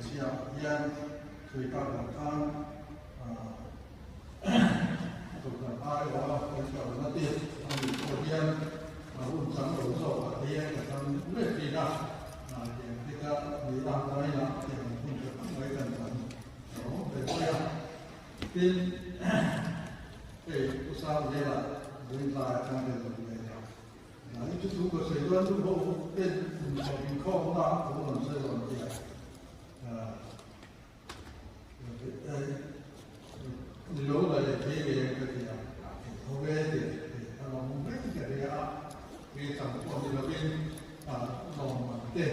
Hmeichhia hian sawi tak ang khan Kohhran aiawha kan kalna te a nih pawh hian a hun chang lo zawkah te hian ka chang leh thin a, tiang te kha ni a vainah tiang ang hun tha tak mai kan chang a awm ve mai a. Tin, hei Pu Sangzela Rintlai atang tel lo leh a, i chu thu ka sawi dawn nu ho ten kum sawm inkhawmna thu rawn sawi rawn tia. Ni lo la leh thei ve ang ka ti a, tho ve ti a lo hmu mai ka ria a, kei chang pawh ni lovin lawmman te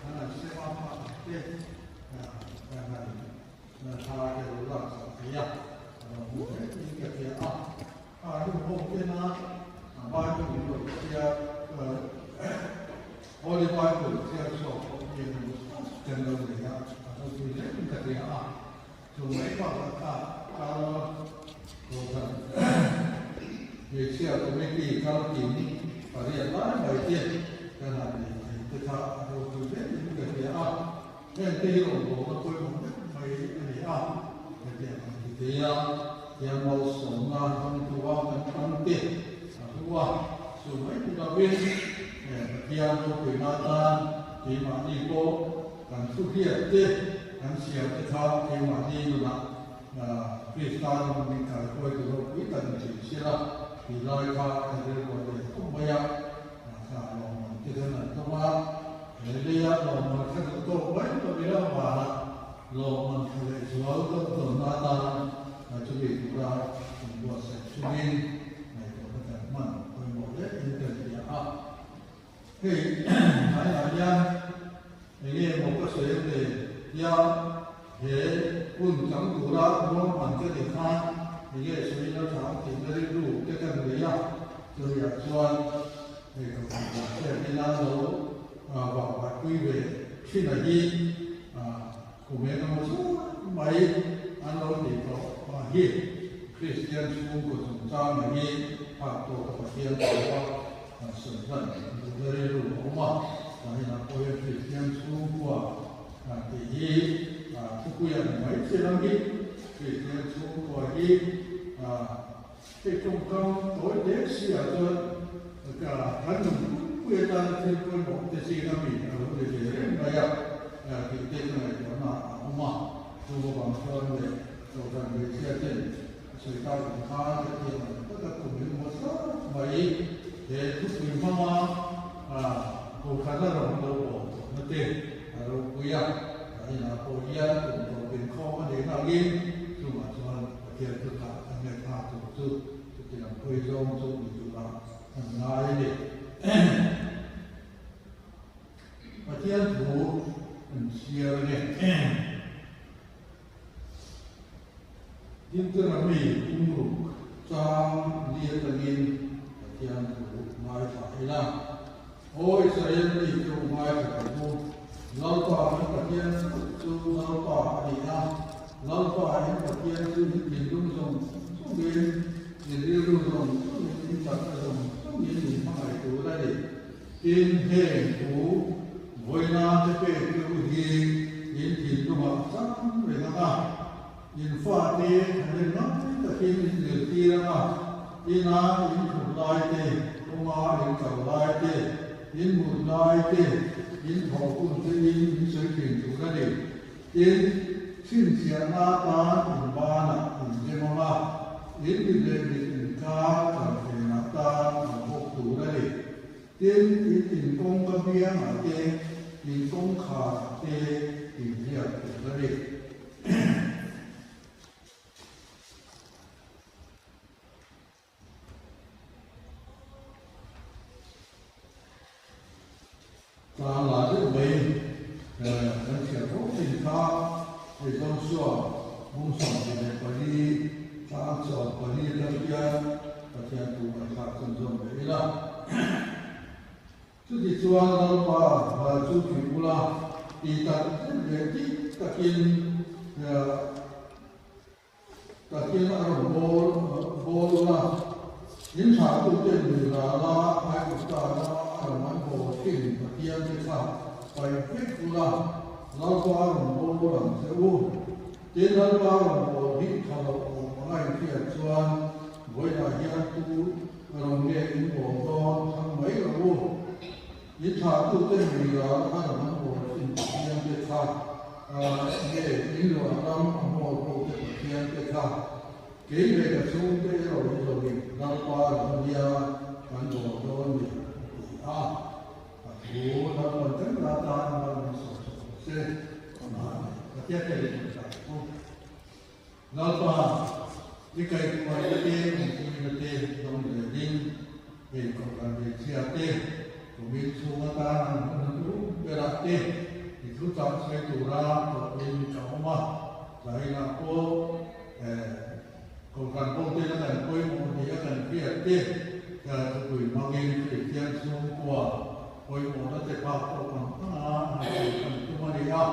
an han sem a, a ang te kan han thla te lo lak sak thei a, a lo hmu mai in ka ria a, a nu ho tena Bible in lo chhiar Holy Bible chhiar chhuak pawh hi kan lo nei a, a ropui hle in ka hria a, chu mai bakah kha kal Kohhran Hmeichhia Committee kal kim pariat lai mai te kan han nei thei te kha a ropui hle in ka hria a, heng te hi rawngbawlna pawimawh deuh mai a ni a, hetiang ang ti thei a, hian malsawmna dawngtu a kan tan te a hlu a, chu mai ni lovin Pathian ropuina atan keimahni pawh kan thu hriat te, kan chhiar te kha keimahni nunah Krista nun min kaihruaitu ropui tak ni thei sela tih lai kha ka rilruah leh khawp mai a, kha lawmman te khan an tawng a, he leia lawmman kha duh tawk mai lo ila vanah lawmman tha leh zual dawt dawnna atan chumi tura inbuatsaih chungin ngaihtuahna kan hman pawimawh hle in kan hria a. Hei hmaiah hian enge maw ka sawi ang le tia he hun chang tura ruahman ka nih khan enge sawi la tha ang tih na rilru te kan nei a, chutiah chuan hei ka hmuh dan hriat ila lo vah vaihpui ve thin a hi kum eng emaw zat mai an lo tih tawh hi Kristian chhungkaw chungchanga hi phak tawka Pathian tawpa kan sawi hlan duhna rilru a awm a, vawiinah pawh hian Kristian chhungkua tih hi thupui a ni mai thei ang hi. Kristian chhungkua hi hei tawngkam tawi hle si ah chuan kan nun pumpui atana thil pawimawh te zinga mi a lo ni ve reng mai a tih te ka ngaihtuahna a awm a, chu avang chuan leh Kohhran hmeichhia ten a sawi tak ang khan ka thiam ang taka kum engemaw zat mai he thupui hmanga Kohhrana rawn lo awm tawhna te a ropui a, a inah pawh hian kum tawp inkhawm a nih angin chungah chuan Pathian thuthah an ngaihthlak tur chu chuti lam hawi zawng chu ni turah an ngai a ni. Pathian thu an chhiar a ni. Deuteronomy pumruk chang li atangin Pathian thu ngaithla ila. Aw Israel mi chu ngaithla tawh u, Lalpa in Pathian chauh chu Lalpa a ni a, Lalpa in Pathian chu in thinlung zawng zawngin, in rilru zawng zawngin, in chakna zawng zawngin in hmangaih tur a ni. Tin, heng thu vawiina te pek chu hi in thinlungah chang reng ang a, in fate thahnem ngai takin in zirtir ang a, ina in thut lai te, kawnga in kal lai te, in mut lai te, in thawh hun te in in sawi thin tur a ni. Tin, chhinchhiahna atan in banah in zem ang a, in mit leh mit inkar kalhlenah tan an bawk tur a ni. Tin, in inkawngka biangah te, inkawngkharah te inziak tur a ni. Tlang la deuh mai kan chhiar fo thin kha hei Joshua mum 24 tlang 14 atang hian Pathian thu ngaihthlak chhunzawm ve ila. Chutichuan Lalpa chu tih ula tih tak zet leh dik takin Takin a rawn bawl bawl ula, in thlahtuten lui rala Aigupta rama a rawn an bawl thin Pathian te kha paih vek ula. Lalpa rawn bawl ang che u. Tin, Lalpa rawn bawl hi tha loh awm anga inhriat chuan vawiinah hian tu rawn nge in bawl dawn thlang mai lo u. In thlahtute mui ral a rawn an bawl thin Pathian te kha nge in luah ram a hmawl pawhte Pathian te kha Kei leh ka chhungte erawh hi zawin Lalpa ram nia kan bawl dawn ni a ti a. A thu Lalpan kan la tan mal min sawi chhuak rawh se. Amen. Pathian te leh kan tah chu. Lalpa, i kaihhruaina te, awmpuina te dawng zelin hei kohhran hmeichhia te, kumin chhung atan an hun a tum berah te i thuchah sawi tura tawhin ka awm a, zainah pawh Kohhran pawhten a kan pawimawh ni a kan hriat te thupui hmangin Kristian chhungkua pawimawhna te phak pawh kan hmang a, han sawi kan tum a ni a.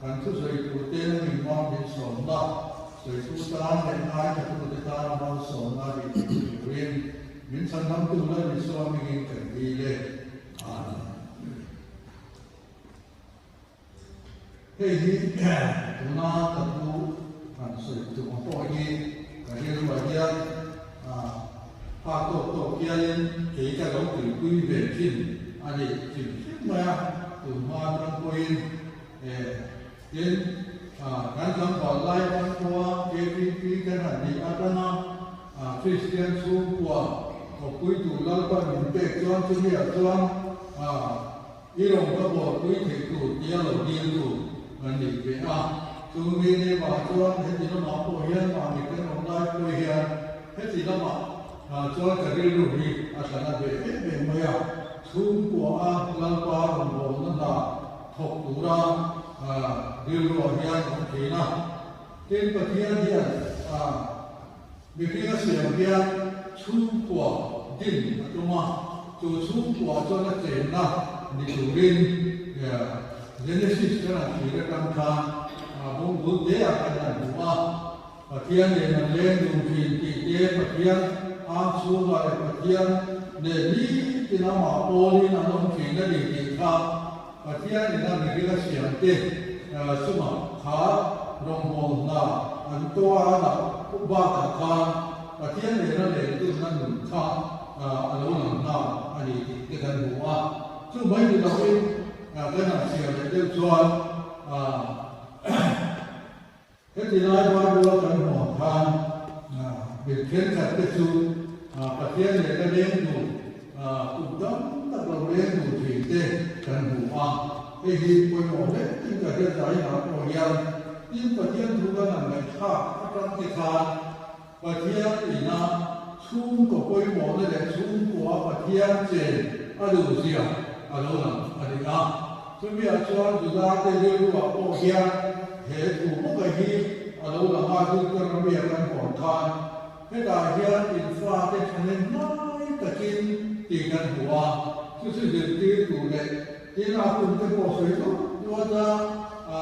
Kan thusawi turte a mingmang min sawmna, sawitu tan leh ngaithlatute tan a malsawmna a nih theih turin min chhanhamtu Lal Isua hmingin kan dil e. Amen. Hei hi tuna ka thu han sawi tum ang pawh hi ka rilruah hian phak tawk tawk hianin kei ka lo tuipui ve thin a ni hrim hrim mai a, tun hma atang pawhin tin kan tlangval lai atang pawha KTP kan han nih atanga Kristian chhungkua kawppuitu Lalpan min pek chuan chumiah chuan I rawn ka buaipui theih tur tia lo diltu kan nih ve a. Chu mi ni vah chuan heti lamah pawh hian mahni kan awm lai pawh hian heti lamah chuan ka rilru hi a tla na ve em em mai a. Chhungkua a Lalpa rawngbawlna hna thawk tura rilruah hian awm thin a. Tin, Pathian hian mihring a siam hian chhungkua din a tum a, chu chhungkua chuan a chenna ni turin Genesis kan han thlir atang khan bungbul te ah kan han hmu a, Pathian nen an leng dun thin tih te, Pathian ang chhungah leh Pathian nen nitin amah pawlin an awm thin a ni tih kha Pathian ina mihring a siam te chungah kha rawngbâwl hna an tuah a dah bakah khan Pathian nena lengtunna nun kha a lo lang nghal a ni tih te kan hmu a. Chu mai ni loin kan han chhiar leh deuh chuan heti lai Bible-a kan hmuh ang khan mi thenkhat te chu Pathian nena lengtu Kum tam tak lo leng duh thin te kan hmu a, hei hi pawimawh hle tin ka hriat zai inah pawh hian tin Pathian thu kan han ngaihthlak atang te khan Pathian ina chhungkaw pawimawhna leh chhungkua Pathian chen a duhzia a lo lang a ni a. Chumiah chuan Judate rilruah pawh hian he thu bawka hi a lo lang a, Deuteronomia kan huam khan Hetah hian in fate thahnem hnai takin tih kan hmu a, chu chu zirtir tur leh tin a hun te pawh sawi duat duat a, a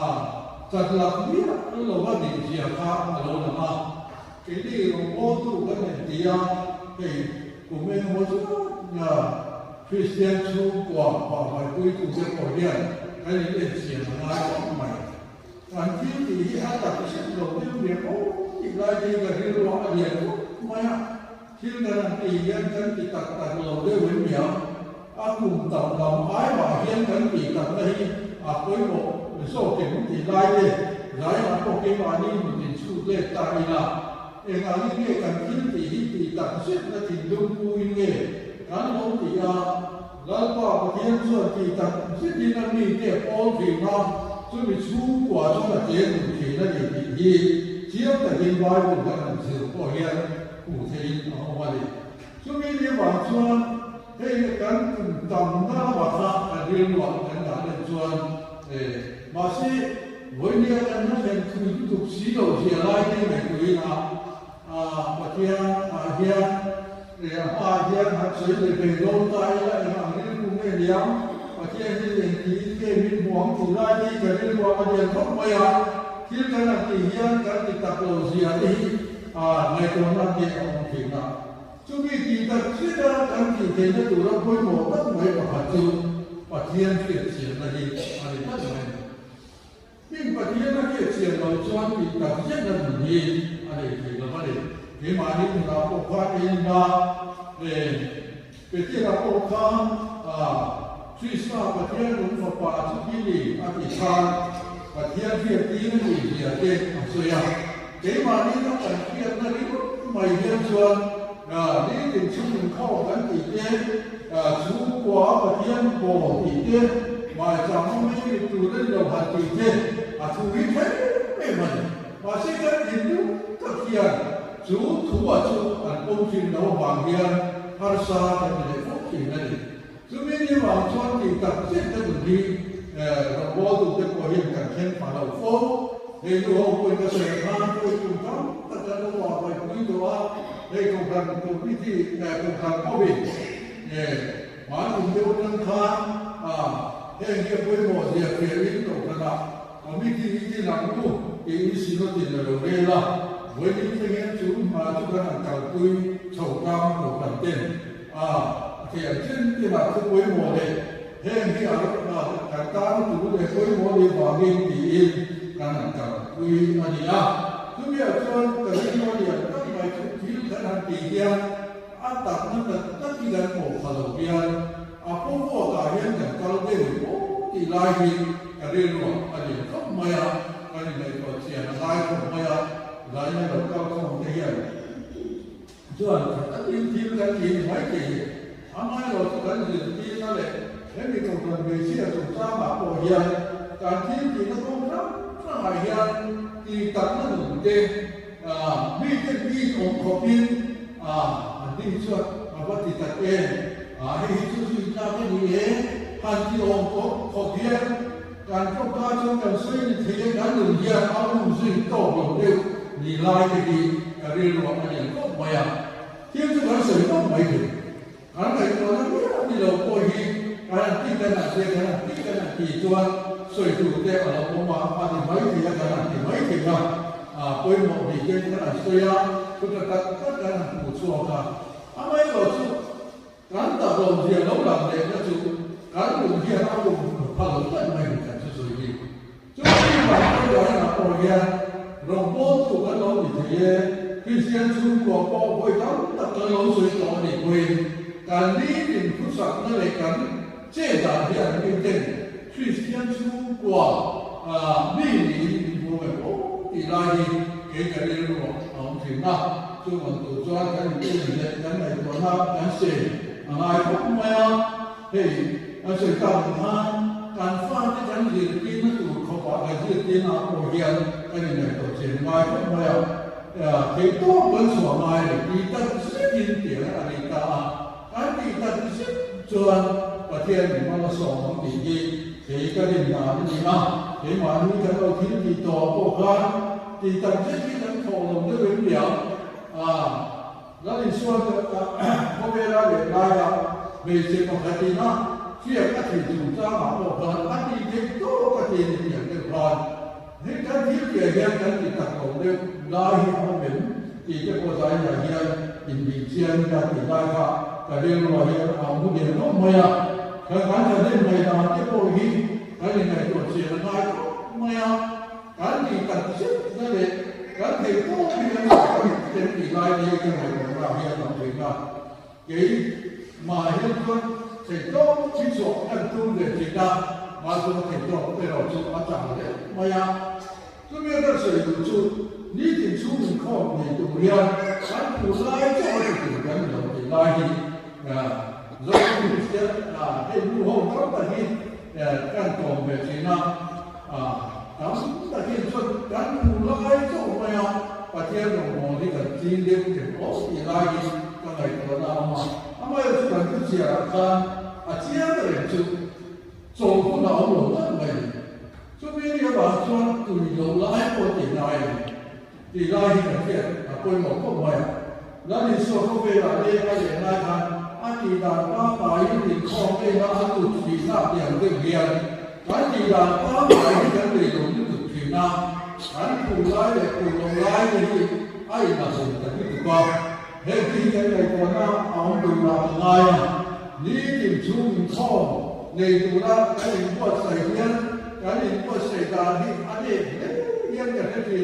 chat lak miah lova nih zia kha a lo lang a. Keini rawngbawltu kan inti a, hei kum engemaw zat nga Kristian chhungkua vahvaipui tute pawh hian kan in enchian a ngai khawp mai. Kan thil tih hi a tak hret lo deuh ve fo tih lai te hi ka rilruah a lian khawp mai a, thil kan han tih hian kan ti tak tak lo deuh em niang. A kum tam lam ai mah hian kan tih takna hi a pawimawh zawk em tih lai te zaiah pawh keimahni nun inchhut let ta ila, engangin nge kan thil tih hi tih tak zetna thinlung puin nge kan lo tih a, Lalpa Pathian chuan tih tak zetin a mite a pawl thin a, chumi chhungkua chuan a chen duh thin a ni tih hi chiang takin Bible kan han zir pawh hian hmuh theihin a awm a ni. Chumi ni avang chuan hei kan kum tamna lamah kha kan rilruah kan dah let chuan mahse vawinia kan la thlen thui lutuk si lo zia lai te ngaihtuahin a Pathian ah hian a hmaah hian han sawi ve ve dawn ta ila eng ang rilru nge niang Pathian hi engtiin nge min hmu ang tih lai hi ka rilruah a lian khawp mai a, thil kan han tih hian kan ti tak lo zia te hi ngaihtuahna te a awm thin a. Chumi tih tak zet a kan tih theihna tura pawimawh tak mai pakhat chu Pathian hriatchianna hi a ni tlat mai. chuan tih tak zet a nun hi a nei thei lo a ni. Keimahni nunah pawh khan engmah Petera pawh kha Krista Pathian nung Fapa chu i ni a ti khan Pathian hriattir a nih zia te a sawi a. Keimahni na kan hriatna ringawt mai hian chuan nitin chhung inkhawm kan tih te, chhungkua Pathian baw tih te, maichang awm mai rit tur a ni lo han tih te a thu hi thleng em a ni. Mahse kan thinlung tak hian Chu thua chu an pawm thin lo avang hian harsa kan ti leh fawk thin a ni. Chumi ni vang chuan tih tak zet na nun hi rawngbawltute pawh hian kan thleng pha lo fo. Hei nu ho pawhin ka sawi khan pawi tum tam tak kan lo vah vaih pui tawh a, hei kohhran committee kohhran pawhin hmai kum deuh atang khan heng hi a pawimawh zia fiahin kohhranah Committee hi tin ang u tiin Synod-in a lo rel a, vawiin thlengin chu hma chu kan han kalpui chho tlang lo kan ten a, a thei ang chen tinah thu pawimawh leh heng hi a kan tan tu leh pawimawh leh vangin tiin kan han kalpui a ni a. Chumiah chuan ka rilru a lian tak mai chu thil kan han tih hian a takna tak tak hi kan pawh pha lo hian A pawmawtah hian kan kal deuh em aw tih lai hi ka rilruah a lian khawp mai a, kan ingaihtuah chian a ngai khawp mai a, zaina lo kal khawm te hian chuan tha takin thil kan ti ni mai thei ni. A ngailo chu kan zirtirna leh hemi kohhran hmeichhia chungchangah pawh hian kan thil tihna kawng hrang hrangah hian tih takna nun te Mite bik awm khawpin an ding chuan a va ti tak em? Hei hi chu zui tlak a ni e, han ti awm khawp khawp hian kan tawngka chuan kan sawi ni thei e, kan nun hian a um zui tawk lo deuh ni lai te hi ka rilruah a lian khawp mai a, thil chu kan sawi khawp mai thei. Kan ngaihtuahna miah ni lo pawh hi kan han ti kan han tia, kan han ti kan han ti chuan sawi tur te a lo awm a, a ti mai thei a, kan han ti mai thei a, pawimawh ni te kan han sawi a, chuta tak tak kan han hmuh chhuak a. Amaherawh chu kan takawm zia lo lang lehna chu kan lung hian a um pha lo tlat mai ni kan thusawi hi. Chumi vang pawh hian rawngbawltu kan lo ni thei e, Kristian chhungkua pawh vawi tam tak kan lo sawi tawh a nih pawhin kan nitin thusakna leh kan che dan hian miten Kristian chhungkua mi niin min hmu em aw tih lai hi kei ka rilruah a awm thin a, chuvang tur chuan kan inten leh kan ngaihtuahna kan sen a ngai khawp mai a. Hei a sawi tak ang khan kan fate kan zirtirna tur khawpah kan zirtirna ah pawh hian kan inngaihtuah chian ngai khawp mai a, theihtawp kan chhuah ngai a ni tih tak zetin tiang a ni ta a, kan tih tak zet chuan Pathian min hmang a sawm ang tih hi thei ka rin dan a ni a, keimahni kan lo thil tih tawh ah pawh khan tih tak zet hi kan thawh lo deuh em niang a. Lal Isua khawvela leh laia hmeichhe pakhatin a hriat a thei chungchangah pawh khan a tih theih tawk a ti a ni tih ang deuh khan hei kan thil piah hian kan ti tak lo deuh lai hi a awm em tih te pawh zainah hian inbih chian ila tih lai kha ka rilruah hian a awm lian khawp mai a, kan kan thahnem ngaihdan te pawh hi kan inngaihtuah chian a ngai khawp mai a. Kan tih tak zet na leh kan theih tawp hi kan sawi tak zet em tih lai hi ka ngaihtuahna hian a awm a. Kei mah hian chuan theih tawp thi chhuah kan tum ve thin a, mah chu ka theih tawp erawh chu a chang hle mai a. Chumi a kan sawi duh chu nitin chhung inkhawm nei tur hian kan phu lai chauh a ti tur kan ni lo tih lai hi Zoram Kristian hei nu ho tam tak hi kan kawm ve thin a. Tam takin chuan kan hmu lai chauh mai a, Pathian rawngbâwl hi kan chîng deuh thei awm tih laiin ka ngaihtuahna a awm a. Amaherawhchu kan thu chhiarah khan a chiang reng chu chawl hun a awm lo tlat mai a ni. Chumi ni avang chuan tui lo lai pawh tih ngai a ni. Tih lai hi kan hriat a pawimawh khawp mai a. Lal Isua khawvelah leng a leh lai khan a tih dan pangngai inkhawm ena a lut thinah tih ang deuh hian kan tih dan pangngai hi kan nei lo lutuk thin a, kan phu lai leh phu lo lai te hi a inahawm ta lutuk a. Heng hi kan ngaihtuahna a awm turah ka ngai a, nitin chhung inkhawm nei tura kan inbuatsaih hian kan inbuatsaih dan hi a nep hle hian ka hre thin.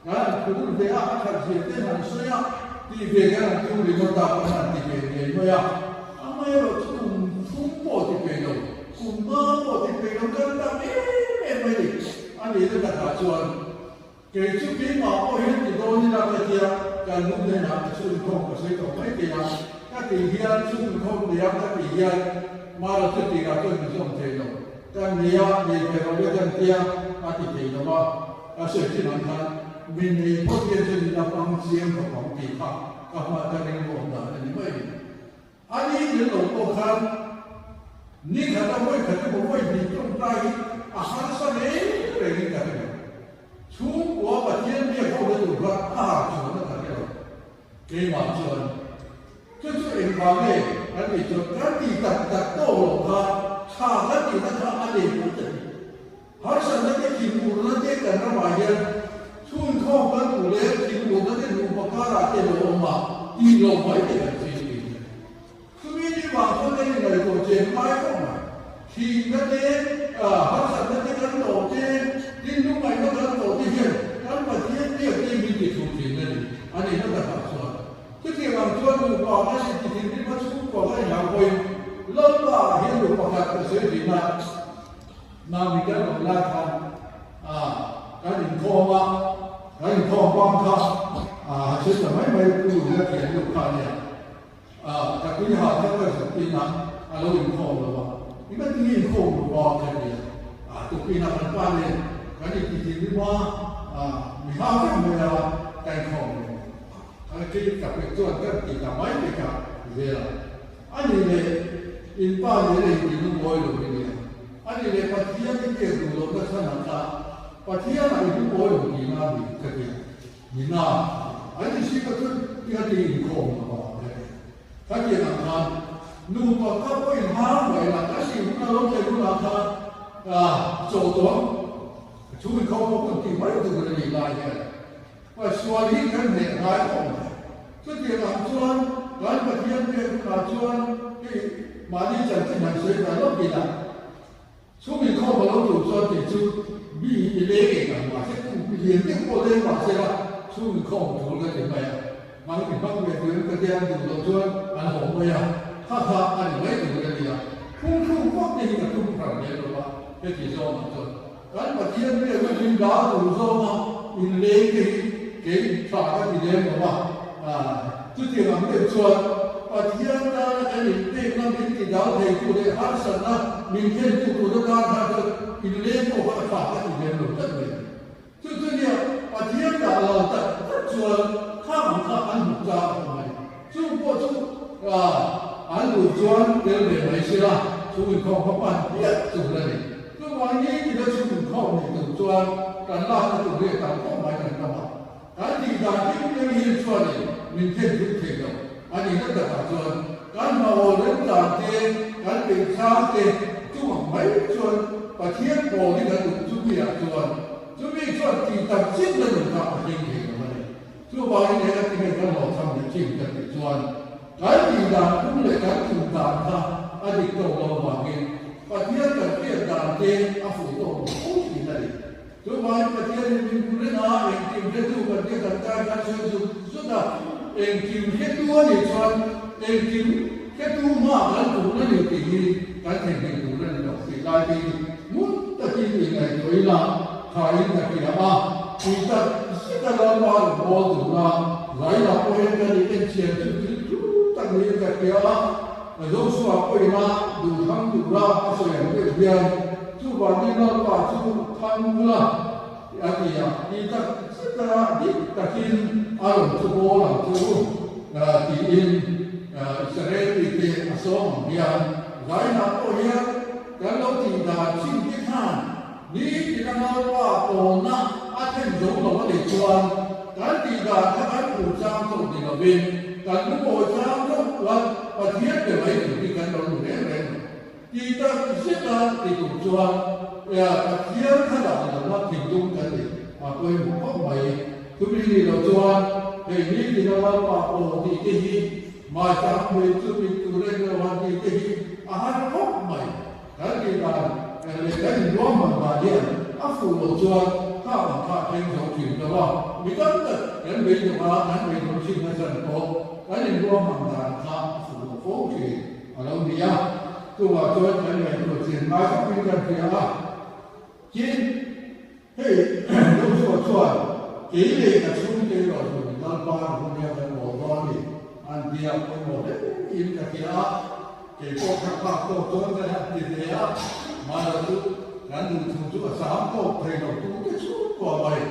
Kan han phur ve a, a that zia te han sawi a, tih ve kan han tum ringawt a, kan han ti ve ngei mai a. Amaherawh chu kum thum pawh ti peih lo, kum nga pawh ti peih lo kan tam em em mai ni. A nihna takah chuan kei chu keimah pawh hian ti dawn ila ka tia, kan hun hnenah ka chhunkhawm ka sawi tawh mai thei a, ka tih hian chhunkhawm nei a ka tih hian Mara chu tirah chuan min zawm thei lo. Kan nei a, nei ve lo le kan tia a ti thei lo a. A sawi thin ang khan min nei phawt hian chuan in la hmang chiang khawp ang tih kha ka hma ka ring awm dan a ni mai. A ni tel lo pawh khan ni khat a vawi khat emaw vawi hnih tawngtai hi a harsa reng rengin ka hre lo. Chhungkua Pathian biak ho na tur kha a har chuan a ka hre lo. Keimah chuan chu chu engvang nge kan tih chuan kan tih tak tak tawk loh kha tha kan tihna kha a nei phawt a ni. Harsatna te thinurna te kan ramah hian chhunkhawm kan duh leh thinurna te nupa karah te lo awm a tih loh mai te kan ching thin. Chumi ni vang chuan kan inngaihtuah chen ngai khawp mai. Thihna te, harsatna te kan tawh te, tin lungngaihna kan tawh te hian kan Pathian biak te min ti thur thin a ni. A nihna takah chuan chutiang ang chuan nupa kan inti thinrim a chhungkua kan inhau pawhin Lalpa ah hian nu pakhat ka sawi thin a. Mami kan awm lai khan kan inkhawm a, kan inkhawm bang kha han sawi ta mai mai pu Luna thian deuh kha a nia. Ka tui ha kha ka zuk in a, a lo inkhawm lo a, i ka tui inkhawm lo a ka ti a, tukin a kan pa nen kan inti thinrim a, mi ha vek mai a ka inkhawm lo a, ka ka pek chuan ka ti ta mai pek a zel a. A nih leh in pa nen a inti lungawi lo i nia. A nih leh Pathian i pek duh lohna chhanah kha Pathianah i lungawi lo tihna a ni ka ti a. Nina, an insi ka chu i a ti inkhawm lo a ka ti a. Ka tih ang khan nupa ka pawh inhang mai la, ka si hun a lo thlen hunah khan chaw tuam chhung inkhawm pawh kan tih mai tur a nih lai hian Pasual hi kan hneh ngai khawp mai. Chutiang ang chuan kan Pathian pek hunah chuan hei mahni chanchin han sawi ta lawk ila, chhung inkhawm a lo tur chuan kei chu mi i leng eng ang mahse kum pi lian deuh pawh leng mahse la chhung inkhawm tul ka ti mai a, hmang i hmang ve turin ka tia an duh loh chuan an haw mai a, kha kha a ni mai tur ka nia. Phungthluk vak te hi ka tum hran lem lo va, heti zawngah chuan. Kan Pathian biakna min dal tur zawnga inleng te hi kei tha ka ti lem lo va, chutiang ang deuh chuan Pathian tana kan inpekna min ti dal theitu leh harsatna min thlentu tur atan khan chuan inleng pawh kha tha ka ti lem lo tlat mai. Chu chu nia Pathian dah lo tak tak chuan khang ang kha an hmu chang a awm mai. Chung pawh chu an duh chuan tel ve mai sela chung inkhawm kha pan piah tur a ni. Chuvangin ila chhung inkhawm nih tur chuan kan lakna tur hi a tam khawp mai kan ram a. Kan tih dan kim piang hian chuanin min then thut thei lo a nihna takah chuan kan hmaawl remchan te, kan peihchang te chung ang mai chuan Pathian pawl hi kan duh chumi-ah chuan chumi chuan tih tak chin na nun kha a thleng thei lo a ni. Chuvangin he ka ti hei kan hlawhchham leh chin ka tih chuan kan tih dan phung leh kan tum dan kha a dik tawk lo vangin Pathian kan hriat dan te a fuh tawk lo fo thin a ni. Chuvangin Pathianin min hmu reng a, engkim hretu kan tia kan kai khan sawi zut zut a, engkim hretu a nih chuan engkim hretu hma kan tur a ni tih hi kan theihnghilh tur a ni lo tih lai te hi ngun takin inngaihtuah ila thain ka hria a, tih tak zet a Lalpa rawn bawl tura Zaila pawhin kan in enchian chu thil thu tak niin ka hria a, Joshua pawhin a duhthlang tura a sawi ang deuh hian chuvangin Lalpa chu thlang ula a ti a, tih tak zet a dik takin a rawn chu bawl ang che u tiin Israel mite a sawm ang hian Zaila pawh hian kan lo tih dan chin te khan Ni tina Lalpa pawlna a thlen zo lo a nih chuan kan tih dan kha kan phu chang chauh ni lovin kan lungawi chang chauh chuan Pathian pe mai tur hi kan lo ni reng reng lo. Tih tak zeta ti tur chuan Pathian kha dah lohna thinlung kan nih a pawimawh khawp mai. Chumi nih loh chuan hei ni tina Lalpa pawl tih te hi Maichang hmui chu mit tur eng lo han tih te hi a har khawp mai. Kan tih dan leh kan inruahman dan hian a fuh loh chuan. kha ang kha a thleng zo thin lo a, mi tam tak kan beidawng a, kan beidawng thin a chan pawh kan inruahman dan kha a fuh lo fo thin a lo ni a, chungah chuan kan ngaihtuah chian ngai khawpin kan hria a, tin, hei Joshua chuan kei leh ka chhungte erawh chu Lalpa rawhnia kan aw dawn a ni an ti a, pawimawh hle in ka hria a. Kei pawh kha phak tawk chuan ka han ti ve a, mahla chu kan duh thu chu a zam tawk thei lo tu te chhungkua mai,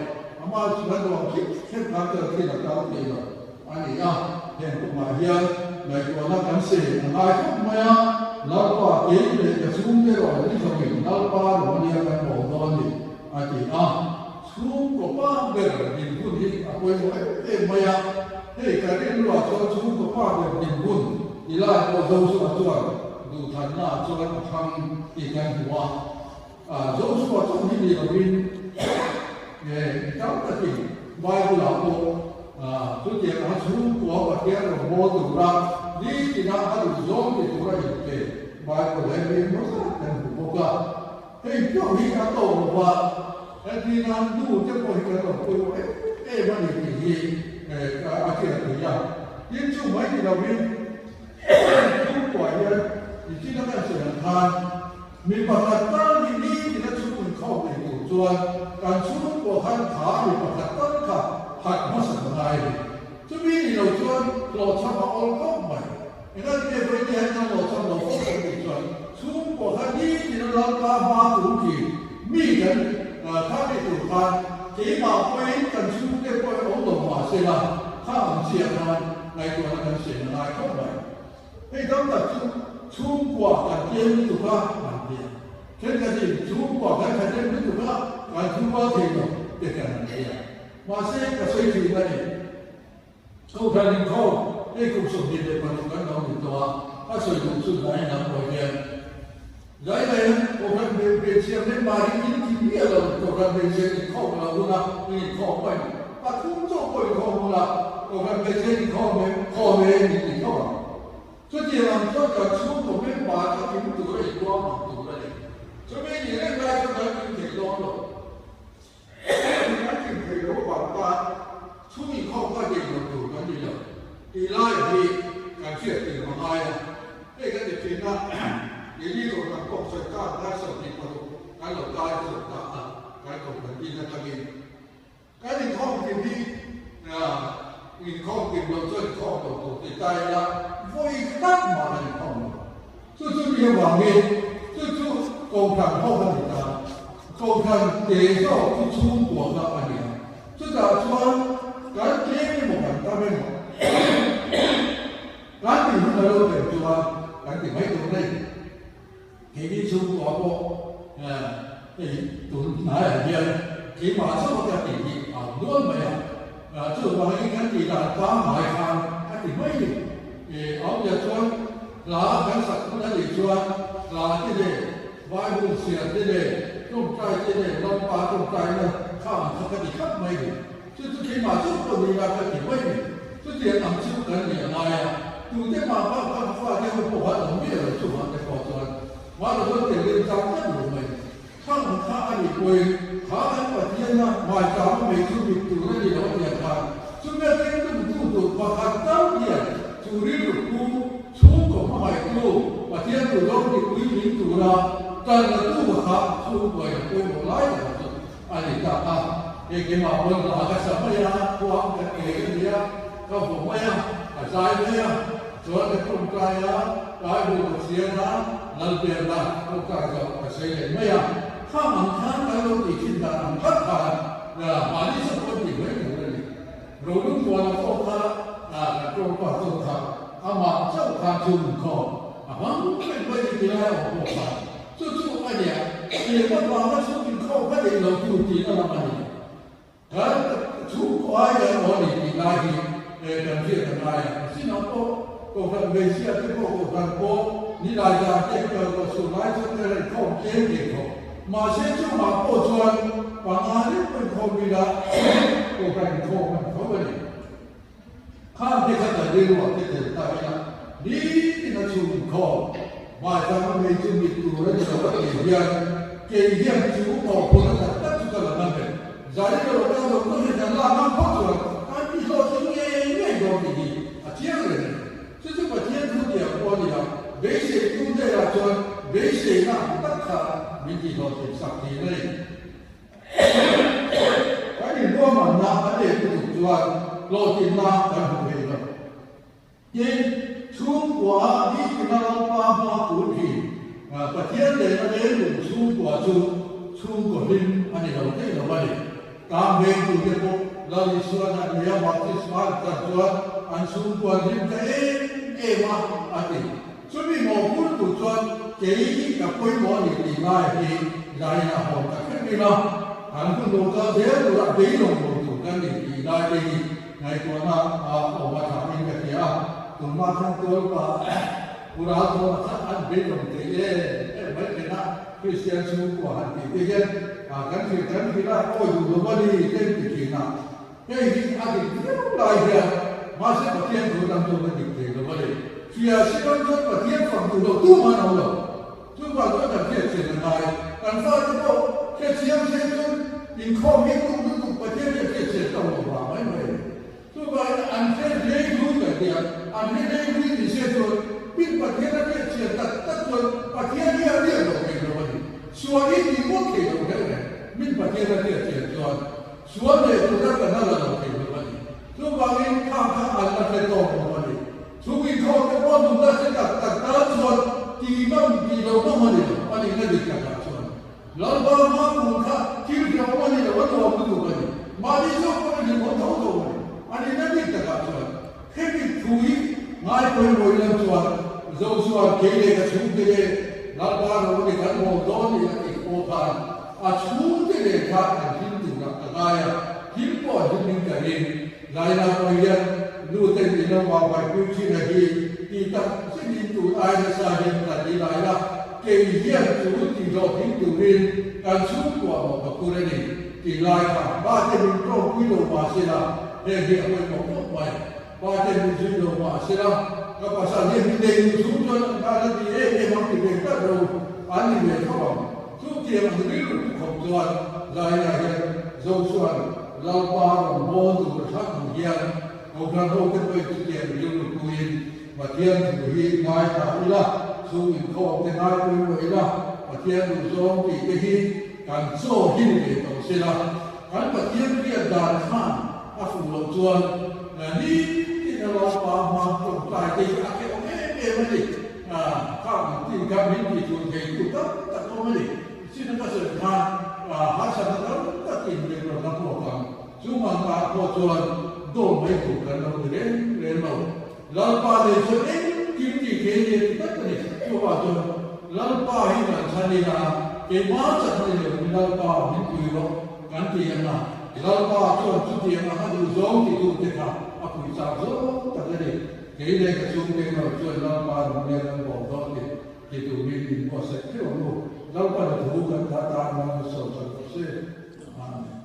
amah chu kan ruang khip khep khan chuan thil a kal thei lo a ni a, heng kawngah hian ngaihtuahna kan se a ngai khawp mai a, Lalpa kei leh ka chhungte erawh ni zawngin Lalpa rawng ania kan bawl dawn a ni a ti a, chhungkaw pa ber dinhmun hi a pawimawh em em mai a, hei ka rilruah chuan chhungkaw pa ber dinhmun Ti lai pawh Joshua chuan duhthanna chuan a thlang tih kan hmu a. Joshua chauh hi ni lovin mi tam takin Bible-ah pawh chutiang a chhungkua Pathian rawngbâwl tura nitina a duhzawng ti tura inpe Bible he mi hmasa kan hmu bawk a. Hei chauh hi a tawk lo va, entirnan nu te pawh hi kan lo pawimawh em em a ni tih hi a hriat theih a. Tin, chu mai ni lovin chhungkua hian nichina kan sawi ang khan mi pakhat tal hi nitin a chhung inkhawm nei tur chuan kan chhungkua khan kha mi pakhat tal kha harh hmasa ta ngai a ni. Chumi ni lo chuan hlawhchham a awl khawp mai. Engati nge vawiin hian kan hlawhchham lo fo kan tih chuan chhungkua kha nitin a lalpa hma tur thin mi kan kha ni tur khan keimah pawhin kan chhungte pawh in awm lo mah se la kha ang chiah khan ngaihtuahna kan siam a ngai khawp mai. Hei tam tak chu chhungkua kan tlem lutuk a an ti a. Thenkhatin chhungkua kan thahnem lutuk a kan chhungkual thei lo te kan an ti a. Mahse ka sawi thin a ni. Kohhran inkhawm hei kum 26 kan lo ni tawh a, ka sawi duh chu zai lam pawh hian zai leh Kohhran hmeichhia member hi in ti miah lo, Kohhran hmeichhia inkhawm lo huna in inkhawm pawh in pathum chauh pawh inkhawm huna Kohhran hmeichhia inkhawm em khawm e min ti tho ang. Chutiang ang chuan kan chhungkaw member ka kim tur a inruam ang tur a ni. Chumi nih reng lai chuan kan kim thei dawn lo. Kan kim thei lo avang khan chhung inkhawm kha dei lo tur kan ni lo tih lai hi kan hriat tir a ngai a. Hei kan ti thin a, keini Kohhran pawh sawi kar khan 26 kan lo kai chho ta a, kan Kohhran din atangin kan inkhawm kim hi inkhawm kim lo chuan inkhawm lo tur ti ta ila vawi khat mah kan inkhawm lo. Chu chu ni avangin chu chu Kohhran ho a ni ta. Kohhran te zawk chu chhungkua kha a ni a. Chutah chuan kan tlem emaw kan tam emaw kan tih hun a lo thlen chuan kan ti mai tur a ni. Keini chhungkua pawh hei tun hnaiah hian keimah chauh a ka tih hi a awm nual mai a. Chuvangin kan tih dan pangngai khan ka ti mai ni. A awmzia chuan hla kan sak hun a nih chuan hla te leh Bible chhiar te leh tawngtai te leh Lalpa tawngtaina kha ang kha ka ti thlap mai ni. Chu chu keimah chauh pawh ni ila ka ti mai ni. Chutiang ang chu kan ni a ngai a, tute mah bak kha ka fate ho pawh an awm miah lo chuvang te pawh chuan Mara chuan tel rim chang tlat lo mai. Thlang kha a nih pawhin kha kan Pathianna hmaichang a mei chu mit tur a ni lo a tiang khan chumia keng tumtu tur pakhat tal hian chu rilru pu chhungkaw hmangaihtu Pathian tur zawng ti puitling tura tan la tu kha chhungkaw in a pawimawh lai tak chu a ni ta a. Hei keimah pawn hla ka sa mai a, khuang ka ke ka ni a, ka vaw mai a, ka zai mai a, chuan ka tawngtai a, Bible ka chhiar a, Lalbiakna tawngtai zawh ka sawi leh mai a, khang ang khan kan lo tih thin dan ang tlat khan mahni chauh pawn tih mai tur a ni. Rolung Muana pawh kha kan tawngpa chauh kha amah chauh khan chu min khawm a hmang reng mai ni ti lai a awm pawh khan chu chu a nia, tlem avanga chhung inkhawm kha neih lo tur tihna lam a ni. Kan chhungkaw ai kan aw ni tih lai hi kan hriat a ngai a, sinah pawh Kohhran hmeichhia te pawh Kohhran pawh ni lai dan te kal tawh suh lai chuan ka rawn khawm tlem ve khawp. Mahse chungah pawh chuan panga lek pawh inkhawm ila Kohhran inkhawm a ni tho a ni. Khang te kha kan rilruah te tel ta ila nitin a chhung inkhawm hmaichang a mei chu mit tur a ni lo a tih hian kei hian chu mawhphurhna tak tak chu ka la ngam em? Zanin erawh chuan doctor hian kan lak ngam phawt chuan kan ti hlawhtling ngei ngei dawn tih hi a chiang reng a ni. Chu chu Pathian thu tiang pawh a ni a, beisei tu hnenah chuan beiseina ang tak kha min ti hlawhtling sak thin a ni. Kan inruahmanna a leh lutuk chuan hlawhtlinna kan hmu thei lo. Tin, chhungkua nitina Lalpa hma tur thin Pathian lehna leng chhungkua chu chhungkaw hlim a ni lo thei lo a ni. Tang vengtute pawh Lal Isuan a nia baptisma an chan chuan an chhungkua an hlim ta em em a, a ti. Chumi mawhphurtu chuan kei hi ka pawimawh a ni tih lai hi lain a hawn ta hrep ila, kan hun lo kal zel turah beidawng lo tur kan ni tih lai te hi Ngaihtuahna a awm a tha in ka hria a, tunhma khan Tualpa Pu Ralthawna kha an beidawng thei em em mai thin a, Kristian chhungkua han tih te hian kan hrilh kan hrilh a, awi duh lo a ni te an ti thin a, hei hi a dik viau lai hian mahse Pathian thu tam chuan a dik thei lo a ni. Hria siam chuan Pathian fak duh lo tumah an awm lo. Chuvang chuan kan hriatchian a ngai. Kan fate pawh hriatchiang se chuan inkhawm hi tuk lutuk Pathian hian hriatchian tawk lo vang mai mai a ni. Chuvangin an hre hlei hlui kan ti a, an hre hlei hlui ni se chuan pin Pathian a hriatchian tak tak chuan Pathian hi a riak lo thei lo a ni. Sual hi tih ngawt thei lo reng reng min Pathian a hriatchian chuan sual leh tura kan a la lo thei lo a ni. Chuvangin khang kha an la hre tawk lo a ni. Chung inkhawm te pawh nunna hre tak tak tan chuan ti ngam ti lo ngam a ni lo, a nihna dik takah chuan Lalpa hma kun kha thil hlauhawm a ni lo, a nuam lutuk a ni. Mahni zawk pawh a hlimawm tho tho a ni, a nihna dik takah chuan hemi thu hi ngai pawimawh lam chuan Joshua kei leh ka chhungte leh Lalpa ro ni kan haw dawn ni a tih pawh khan a chhungte nen khan an hlim turah ka ngai a, hlim pawh an hlim in ka ring. Laila pawh hian nu te nih lo vang vaipui thin a hi ti tak zetin tun ai nasa hian ka ti Laila, kei hian chu ti hlawhtling turin kan chhungkua maw ka phur a ni ti lai kha pa te min tawngpui lo mah se la heng hi a pawimawh khawp mai, pa te min zui lo mah se la ka pasal hian min nei nu chung chuan an tan a ti em em ang ti ve tlat lo an ni ve tho ang. Chutiang ang rilru pu khawp chuan Laila hian Joshua-a'n Lalpa rawn bawl tur hrang ang hian Kohhran hote pawhin chutiang rilru puin Pathian thu hi ngaithla ila, chung inkhawm te ngaipui pawh ila, Pathian duhzawng tih te hi kan chaw hi ni ve tawh sela, kan Pathian hriat dan khan a fuh loh chuan nitin a Lalpa hma tawngtai te hi a keuh em em a ni. Khang ang tin kha min tih thun thei tu tam tak awm a ni. Chin a ka sawi khan harsatna tam takin min rawn la puak ang. Chu mangah pawh chuan dawm mai tur kan lo ni reng reng lo. Lalpa nei chuan engkim tih thei a ni a ti tlat a ni. Chuvang chuan Lalpa hi kan chhan ila keimah chak ni lo in Lalpa min pui rawh kan ti ang a. Lalpa chuan chutiang ang a duh zawng ti tu te kha a pui chak zawng tak a ni. Kei leh ka chhungte erawh chuan Lalpa ram lian an bawm dawn tih ti turin min buatsaih theuh ang u. Lalpa na thu kan dah tan nan sawi chak rawh se. Amen.